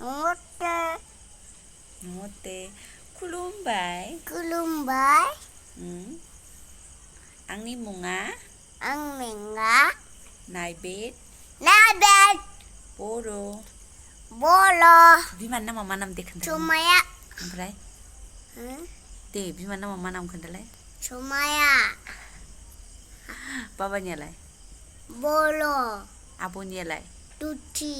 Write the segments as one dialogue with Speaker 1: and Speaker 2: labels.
Speaker 1: Namaste.
Speaker 2: Namaste. Khulumbai.
Speaker 1: Khulumbai.
Speaker 2: Anni munga
Speaker 1: Angminga.
Speaker 2: Naibet
Speaker 1: Nabet.
Speaker 2: Boro.
Speaker 1: Bolo.
Speaker 2: Biman nama मा नाम दे खोन्था
Speaker 1: Sumaya.
Speaker 2: ओमफ्राय दे बिमान nama मा नाम खोन्थालाय
Speaker 1: Sumaya.
Speaker 2: बाबानियालाय
Speaker 1: Bolo.
Speaker 2: आब'नियालाय
Speaker 1: Tuti.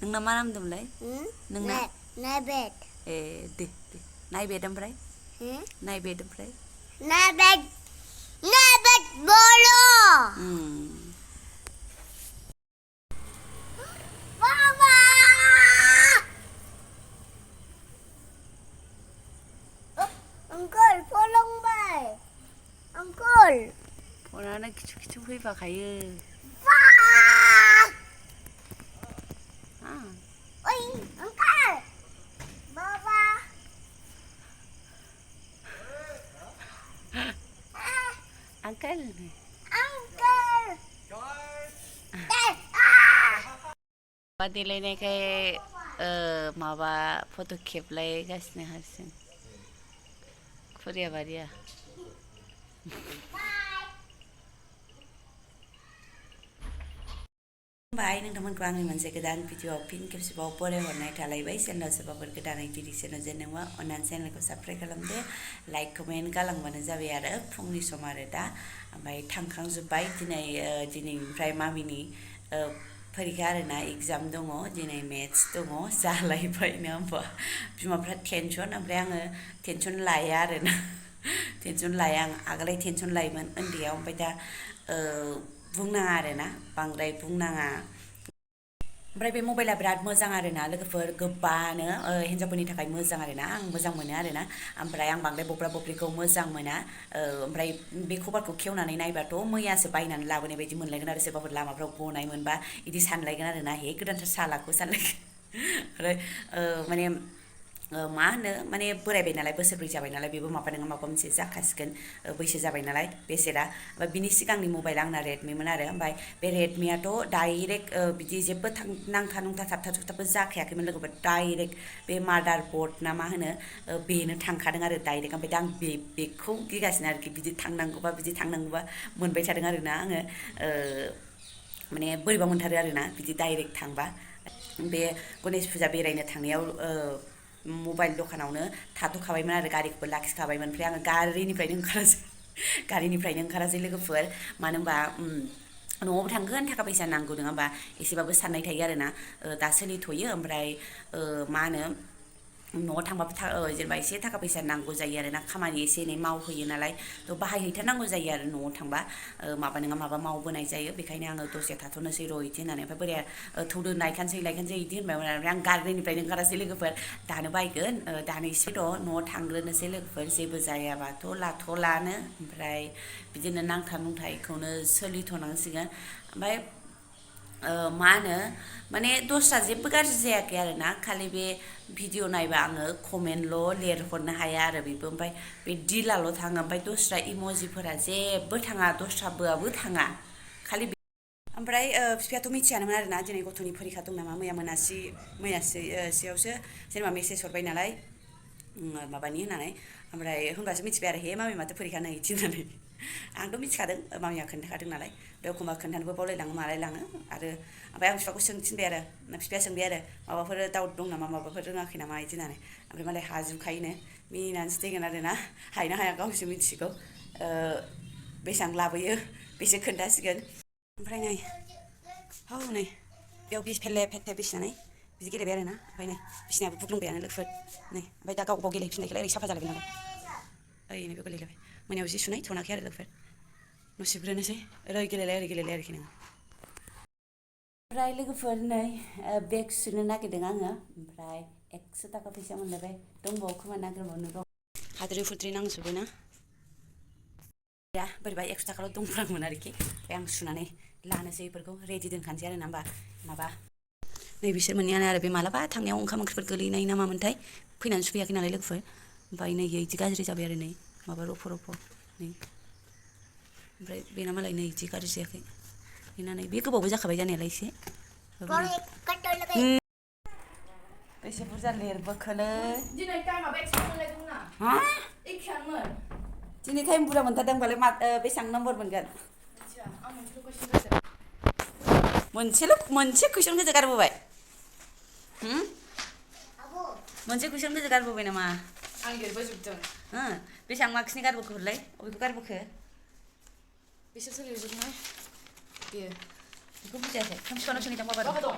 Speaker 2: नोंना मा नाम दंलाय नोंना
Speaker 1: Nabet.
Speaker 2: दे नायबेट ओमफ्राय नायबेट ओमफ्राय
Speaker 1: Nabet. Nabet bolo. Baba. Uncle, follow me. Uncle.
Speaker 2: फनानो खिथु खिथु फैफाखायो
Speaker 1: Oi, Uncle. Baba.
Speaker 2: Uncle.
Speaker 1: Uncle.
Speaker 2: देलायनायखाय माबा फट' खेबलायगासिनो हारसिं खुरिया बारिया बाय नोंथांमोनखौ आंनि मोनसे गोदान भिडिअ'आव फिन खेबसेबाव बरायहरनाय थालायबाय चेनेलाव सोरबाफोर गोदानै गिदिरसिन जेनेबा अननानै चेनेलखौ साबस्क्राइब खालामदो लाइक कमेन्ट गालांबानो जाबाय आरो फुंनि सम आरो दा ओमफ्राय थांखांजोब्बाय दिनैनिफ्राय मामिनि फरिखा आरोना एग्जाम दङ दिनै मेथ्स दङ जालायबाय नङा होमबा बिमाफ्रा टेनसन ओमफ्राय आङो टेनसन लाया आरोना टेनसन लाया आं आगोलाय टेनसन लायोमोन उन्दैयाव ओमफ्राय दा बुंनाङा आरोना बांद्राय बुंनाङा ओमफ्राय बे मबाइला बिराद मोजां आरोना लोगोफोर गोबानो हिन्जावफोरनि थाखाय मोजां आरोना आं मोजां मोनो आरोना ओमफ्राय आं बांद्राय बब्रा बब्रिखौ मोजां मोना ओमफ्राय बे कभारखौ खेवनानै नायबाथ' मैयासो बायनानै लाबोनाय बायदि मोनलायगोन आरो सोरबाफोर लामाफ्राव गनाय मोनबा इदि सानलायगोन आरोना हे गोदानथार सालाखौ सानलायगोन ओमफ्राय माने मा होनो माने बोरायबाय नालाय बोसोरब्रै जाबाय नालाय बेबो माबा नङा माबा मोनसे जाखासिगोन बैसो जाबाय नालाय बेसेरा ओमफ्राय बिनि सिगांनि मबाइल आंना रेडमिमोन आरो ओमफ्राय बे रेडमियाथ' डाइरेक्ट बिदि जेबो नांथा नुंथा थाबथा थुबथाबो जाखायाखैमोन लोगोफोर डाइरेक्ट बे मादार बर्ड ना मा होनो बेनो थांखादों आरो डाइरेक्ट ओमफ्राय दा आं बेखौ गिगासिनो आरोखि बिदि थांनांगौबा मोनबाय थादों आरोना आङो माने बोरैबा मोनथारो आरोना बिदि डाइरेक्ट थांबा बे गणेश फुजा बेरायनो थांनायाव मबाइल दखानावनो थाथ'खाबायमोन आरो गारिखौबो लाखिखाबायमोन ओमफ्राय आङो गारिनिफ्रायनो ओंखारासै लोगोफोर मानो होनबा न'आवबो थांगोन थाखा फैसा नांगौ नङा होमबा एसेबाबो साननाय थायो आरोना दा सोलिथ'यो ओमफ्राय मा होनो न'आव थांबाबो जेनेबा एसे थाखा फैसा नांगौ जायो आरोना खामानि एसे एनै मावहोयो नालाय थ' बाहायहैथारनांगौ जायो आरो न'आव थांबा माबा नङा माबा मावबोनाय जायो बेखायनो आङो दसे थाथ'नोसै र' इदि होननानै ओमफ्राय बोराया थौदो लायखानोसै इदि होनबाय आं गारिनिफ्रायनो ओंखारासै लोगोफोर दानो बायगोन दानो एसे र' न'आव थांग्रोनोसै लोगोफोर जेबो जायाबाथ' लाथ'लानो ओमफ्राय बिदिनो नांथा नुंथायखौनो सोलिथ'नांसिगोन ओमफ्राय मा होनो माने दस्रा जेबो गाज्रि जायाखै आरोना खालि बे भिडिअ नायबा आङो कमेन्टल' लिरहरनो हाया आरो बेबो ओमफ्राय बे दिलाल' थाङो ओमफ्राय दस्रा इम'जिफोरा जेबो थाङा दस्राबोआबो थाङा खालि ओमफ्राय बिफायाथ' मिथियानोमोन आरोना दिनै गथ'नि फरिखा दं नामा मैयासोयावसो जेनेबा मेसेज हरबाय नालाय माबानि होननानै ओमफ्राय होनबासो मिथिबाय आरो हे मामि माथो फरिखा नै इदि होननानै आंथ' मिथिखादों मामिया खोन्थाखादों नालाय एखमबा खोन्थानोबो बावलायलाङो मालायलाङो आरो ओमफ्राय आं बिफाखौ सोंथिनबाय आरो बिफाया सोंबाय आरो माबाफोर दाउट दं नामा माबाफोर रोङाखै नामा इदि होननानै ओमफ्राय मालाय हाजोबखायोनो मिनिनानैसो थैगोन आरोना हायोना हाया गावसो मिथिगौ बेसेबां लाबोयो बेसो खोन्थासिगोन ओमफ्राय नै नै बेयाव फेरले बिसिनानै बिदि गेलेबाय आरोना ओमफ्राय नै बिसिनायाबो बुग्लुंबायानो लोगोफोर नै ओमफ्राय दा गाव गेलेफिननायखाय ओरै साफा जालायबाय नालाय ओरैनो बेयाव गेलेलायबाय मोनायाव जि सुनाय थनाखै आरो लोगोफोर न' सिबग्रोनोसै ओरै गेलेलाय आरोखि नोङो ओमफ्राय लोगोफोर नै बेग सुनो नागिरदों आङो ओमफ्राय 100 थाखा फैसा मोनलायबाय दंबावो खोमा नागिरबावनो र' हाद्रि फुद्रि नांजोबो ना दा बोरैबा 100 थाखाल' दंफ्रांमोन आरोखि ओमफ्राय आं सुनानै लानोसै बेफोरखौ रेडि दोनखानोसै आरो ना होमबा माबा नै बिसोर मोनैयानो आरो बे मालाबा थांनायाव ओंखाम ओंख्रिफोर गोलैनाय ना मामोनथाय फैनानै सुफैयाखै नालाय लोगोफोर ओमफ्राय नै इदि गाज्रि जाबाय आरो नै माबा रफ' नै ओमफ्राय बेना मालाय नै इदि गाज्रि जायाखै बेना नै बे गोबावबो जाखाबाय जानायालाय एसे
Speaker 1: tôi là cái
Speaker 2: बेसे बुरजा लिरबोखोलै
Speaker 3: दिनै टाइमा बेसेबां मोनलायदोंना
Speaker 2: हा
Speaker 3: एखेयानोमोन
Speaker 2: दिनै टाइम बुरजा मोनथारदोंबालाय मा बेसेबां नम्बर मोनगोन
Speaker 3: मिथिया आं मोनसेल' कुइसन होदों
Speaker 2: मोनसे कुइसन गोजो गारबोबाय
Speaker 1: Abu
Speaker 2: मोनसे कुइसन गोजो गारबोबाय नामा
Speaker 3: आं लिरबोजोबदों
Speaker 2: बेसेबां मार्क्सनि गारबोखो हरलाय अबेखौ गारबोखो
Speaker 3: बिसोरसो लिरजोबनाय बेयो
Speaker 2: बेखौ बुजियाखै खोमसिखौनो सोंहैदों बाबा
Speaker 3: बाबा दं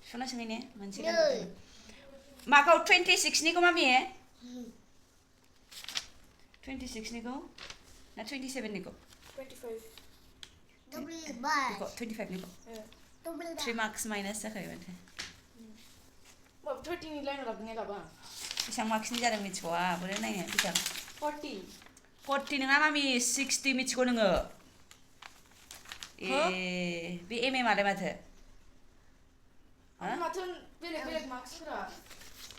Speaker 2: सना सोंहैने मोनसे गारबोदों माखौ 26निखौ मामि 26निखौ ना 27निखौ
Speaker 3: 25
Speaker 1: double bye
Speaker 2: 25निखौ
Speaker 1: double
Speaker 2: 3 marks minus जाखायो माथो
Speaker 3: बाबा 30नि लाइनाव लाबोनाय लाबा
Speaker 2: बेसेबां मार्क्सनि जादों मिथिबावा बोरै नायनो बेसेबां
Speaker 3: 40
Speaker 2: नङा मामि 60 मिथिगौ नोङो ए बे आलाय माथो
Speaker 3: माथो बेलेग बेलेग मार्क्सफोरा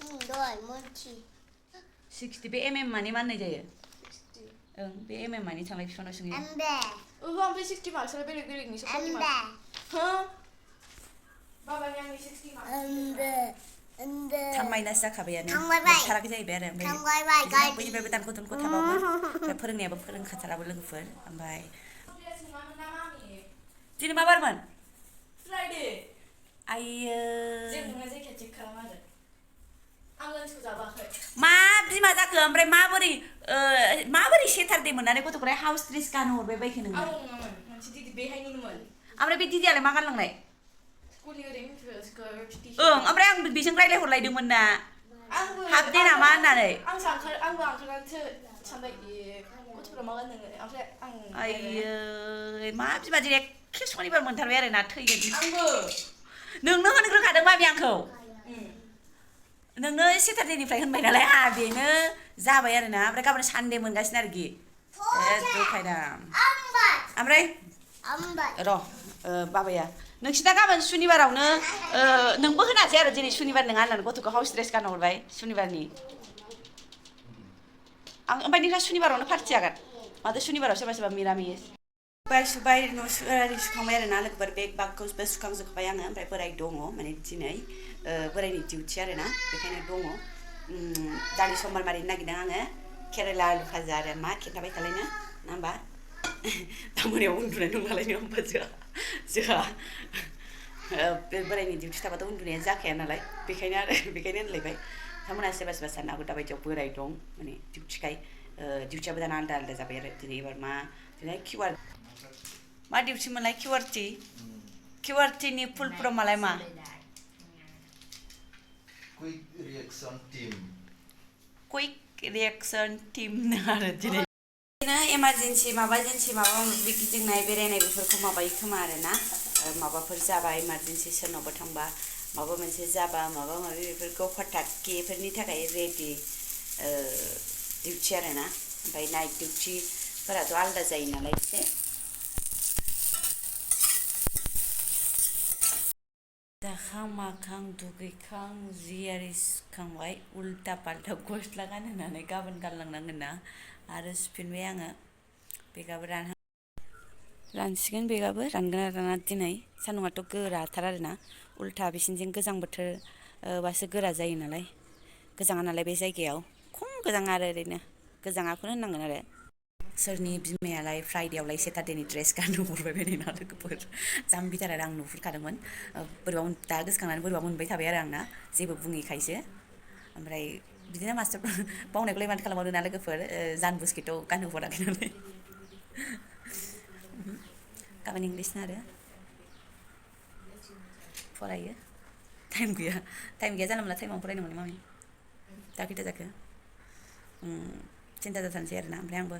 Speaker 1: Rồi, mochi
Speaker 2: 60 बे माने मा होननाय जायो
Speaker 3: 60
Speaker 2: ओं बे माने थांलाय बिफानाव सोङो
Speaker 1: Ambe
Speaker 3: ओहो ओमफ्राय 60 मार्क्सआ बेलेग बेलेगनिसो 40
Speaker 1: Ambe
Speaker 3: मार्क्स हो बाबानि आंनि 60 मार्क्स
Speaker 1: Ambe
Speaker 2: 3 माइनास जाखाबायानो
Speaker 1: थांबाय
Speaker 2: थाराखै जाहैबाय आरो
Speaker 1: थांबाय
Speaker 2: ओमफ्राय बैनिफ्रायबो दानख' दुनख' थाबावो ओमफ्राय फोरोंनायाबो फोरोंखाथाराबो लोगोफोर ओमफ्राय दिनै मा बारमोन
Speaker 3: फ्राइडे
Speaker 2: आइयो
Speaker 3: जेबो नङा जायखिया चेक खालाम आरो आं लान्चखौ जाबाखै
Speaker 2: मा बिमा जाखो ओमफ्राय माबोरै सेटारडे मोननानै गथ'खौलाय हाउस ड्रेस गानहरबाय बायखो नोङो
Speaker 3: आं नङामोन मोनसे दिदि बेहायनिनोमोन
Speaker 2: ओमफ्राय बे दिदियालाय मा गानलांनाय
Speaker 3: स्कुलनि ओरैनो स्कार्ट टि
Speaker 2: ओमफ्राय आं बेजों रायलायहरलायदोंमोन ना
Speaker 3: आंबो
Speaker 2: हाफ दे नामा होननानै
Speaker 3: आंबो ओंखारनानैसो सानबाय गथ'फोरा मा गानदों ओमफ्राय आं
Speaker 2: आइयै मा बिमा दिनै एखे सनिबार मोनथारबाय आरो ना थैगोन
Speaker 3: आंबो
Speaker 2: नोंनो होनग्रोखादों मामि आंखौ नोंनो सेटारडेनिफ्राय होनबाय नालाय बेनो जाबाय आरो ना ओमफ्राय गाबोन सानडे मोनगासिनो आरोखि दुखायदां ओमफ्राय र' बाबाया नोंसिना गाबोन सुनिबारावनो नोंबो होनासै आरो दिनै सुनिबार नङा होननानै गथ'खौ हाउस ड्रेस गानहरबाय सुनिबारनि ओमफ्राय नोंस्रा सुनिबारावनो पार्टि जागोन माथो सुनिबाराव सोरबा सोरबा मिरामिस सुबाय न' सुखांबाय आरो ना लोगोफोर बेग बागखौबो सुखांजोबबाय आङो ओमफ्राय बोराय दङ माने दिनै बोरायनि डिउटि आरो ना बेखायनो दङ दालि सम्बार मारिनो नागिरदों आङो केरेला आलु भाजा आरो मा खिन्थाबाय थालायनो ना होमबा दा मोनायाव उन्दुनाय नंलालायनो होमबा जोंहा बे बोरायनि डिउटि थाबाथ' उन्दुनाया जाखाया नालाय बेखायनो होनलायबाय बिथांमोना सोरबा सोरबा साननो हागौ दाबायदियाव बोराय दं माने डिउटिखाय डिउटियाबो दाना आलदा आलदा जाबाय आरो दिनै एबार मा दिनै मा डिउटि मोनलाय किउआरटिनि फुल फर्मालाय मा कुइक रिएक्सन टिम आरो दिनै इमारजेन्सि माबा माबि गिदिंनाय बेरायनाय बेफोरखौ माबायो खोमा आरो ना माबाफोर जाबा इमारजेन्सि सोरनावबा थांबा माबा मोनसे जाबा माबा माबि बेफोरखौ हठातकेफोरनि थाखाय रेडि डिउटि आरो ना ओमफ्राय नाइट डिउटिफोराथ' आलादा जायो नालाय एसे जाखां माखां दुगैखां जि आरि सुखांबाय उल्टा पाल्टा गस्ला गानहोनानै गाबोन गानलांनांगोन ना आरो सुफिनबाय आङो बेगाबो रानसिगोन बेगाबो रानगोन आरो राना दिनै सान्दुंआथ' गोराथार आरो ना उल्टा बिसिनिजों गोजां बोथोर बासो गोरा जायो नालाय गोजाङा नालाय बे जायगायाव खम गोजाङा आरो ओरैनो गोजाङाखौनो होननांगोन आरो सोरनि बिमायालाय फ्राइडेआवलाय सेटारडेनि ड्रेस गाननो हरबाय बायनाय ना लोगोफोर जाम्बिथार आरो आं नुहुरखादोंमोन बोरैबा दा गोसोखांनानै बोरैबा मोनबाय थाबाय आरो आंना जेबो बुङिखायसो ओमफ्राय बिदिनो मास्टार बावनायखौलाय माथो खालामबावनो ना लोगोफोर जान बुस्केट गानहोहराखै नालाय गाबोन इंलिसना आरो फरायो टाइम गैया जानला मोनला टाइमाव फरायनो मोनो मामि दा खैथा जाखो 10ता जाथारनोसै आरो ना ओमफ्राय आंबो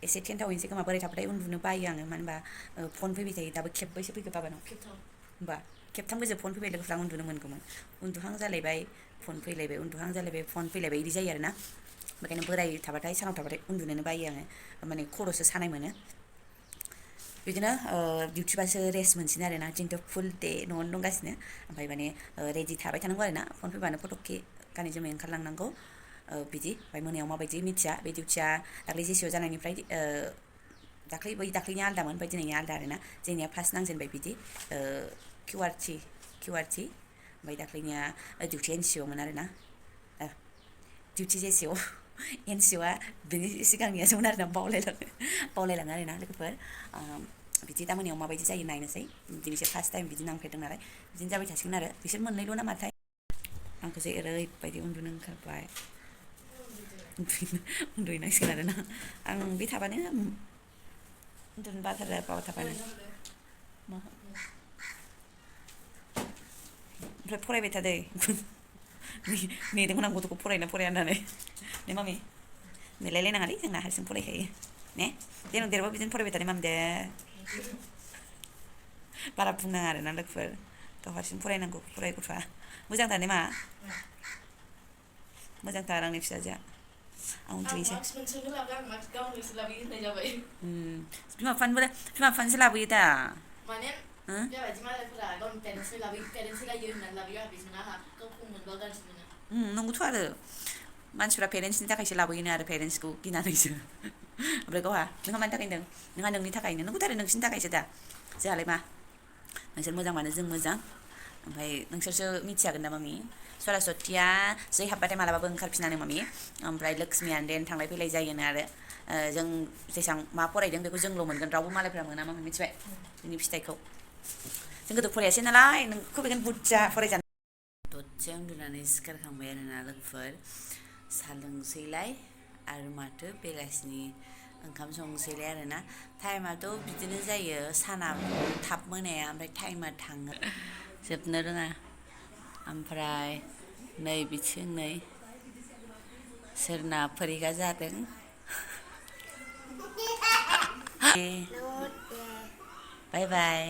Speaker 2: एसे टेन्थाव हैनोसै खोमा बोराय थाबाथाय उन्दुनो बायो आङो मानो होनबा फन फैबाय थायो दाबो खेब्बैसो फैखो बाबानाव होमबा खेबथाम गोजो फन फैबाय लोगोफोर आं उन्दुनो मोनगौमोन उन्दुहां जालायबाय फन फैलायबाय उन्दुहां जालायबाय फन फैलायबाय बिदि जायो आरो ना बेखायनो बोराय थाबाथाय सानाव थाबाथाय उन्दुनोनो बायो आङो माने खर'सो सानाय मोनो बिदिनो डिउटिबासो रेस्ट मोनसिनो आरो ना दिनैथ' फुल दे न'आवनो दंगासिनो ओमफ्राय माने रेडि थाबाय थानांगौ आरो ना फन फैबानो फटकके गानै जोमै ओंखारलांनांगौ बिदि ओमफ्राय मोनायाव माबायदि मिथिया बे डिउटिया दाख्लै जेसिअ जानायनिफ्राय दाख्लै बै दाख्लैनिया आलदामोन ओमफ्राय दिनैनिया आलदा आरोना जोंनिया फार्स्ट नांजेनबाय बिदि किउआरटि ओमफ्राय दाख्लैनिया डिउटि एनसिअमोन आरोना डिउटि जेसिअ एनसिअआ बिनि सिगांनियासोमोन आरोना बावलायलाङो आरोना लोगोफोर बिदि दा मोनायाव माबायदि जायो नायनोसै दिनैसो फार्स्ट टाइम बिदि नांफेरदों नालाय बिदिनो जाबाय थासिगोन आरो बिसोर मोननैल' नामाथाय आंखौसो ओरैबायदि उन्दुनो ओंखारबाय उन्दुहैनांसिगोन आरोना आं बे थाबानो उन्दुनो बाथारो बाबा थाबानो ओमफ्राय फरायबाय थादे नेदोंमोन आं गथ'खौ फरायोना फराया होननानै ने मामि नेलायलायनाङालै जोंना हारसिं फरायखायो ने देनां देरबा बिदिनो फरायबाय थादो मामि दे बारा बुंनाङा आरोना लोगोफोर गाव हारसिं फरायनांगौ फराय गथ'आ मोजांथार ने मा मोजांथार आंनि फिसाजोआ आं उन्दुहैसै बिमा बिफानिसो लाबोयो दा
Speaker 3: माने बेबायदि मालायफोरा गावनि पेरेन्टसनि लाबोयो पेरेन्टसनि लायो होननानै लाबोयो आरो बिसोरना गावखौ मोनबा गाज्रि मोनो
Speaker 2: नंगौथ' आरो मानसिफ्रा पेरेन्टसनि थाखायसो लाबोयोनो आरो पेरेन्टसखौ गिनानैसो ओमफ्राय गावहा नोंहा मानि थाखाय होनदों नोंहा नोंनि थाखायनो नंगौथ' आरो नोंसिनि थाखायसो दा जोंहालाय मा नोंसोर मोजांबानो जों मोजां ओमफ्राय नोंसोरसो मिथियागोन ना मामि सरासतिया जै हाबबाथाय मालाबाबो ओंखारफिनानो मामि ओमफ्राय लक्ष्मियानो देन थांलाय फैलाय जायोनो आरो जों जेसेबां मा फरायदों बेखौ जोंल' मोनगोन रावबो मालायफ्रा मोना मामि मिथिबाय बिनि फिथाइखौ जों गोदो फरायासै नालाय नोंखौ बेखौनो बुरजा फरायजानो दसे उन्दुनानै सिखारखांबाय आरोना लोगोफोर साहा लोंसैलाय आरो माथो बेलासिनि ओंखाम संसैलाय आरोना टाइमाथ' बिदिनो जायो साना थाब मोनाया ओमफ्राय टाइमा थाङो जोबनो रोङा ओमफ्राय नै बिथिं नै सोरना फरिखा जादों बाय बाय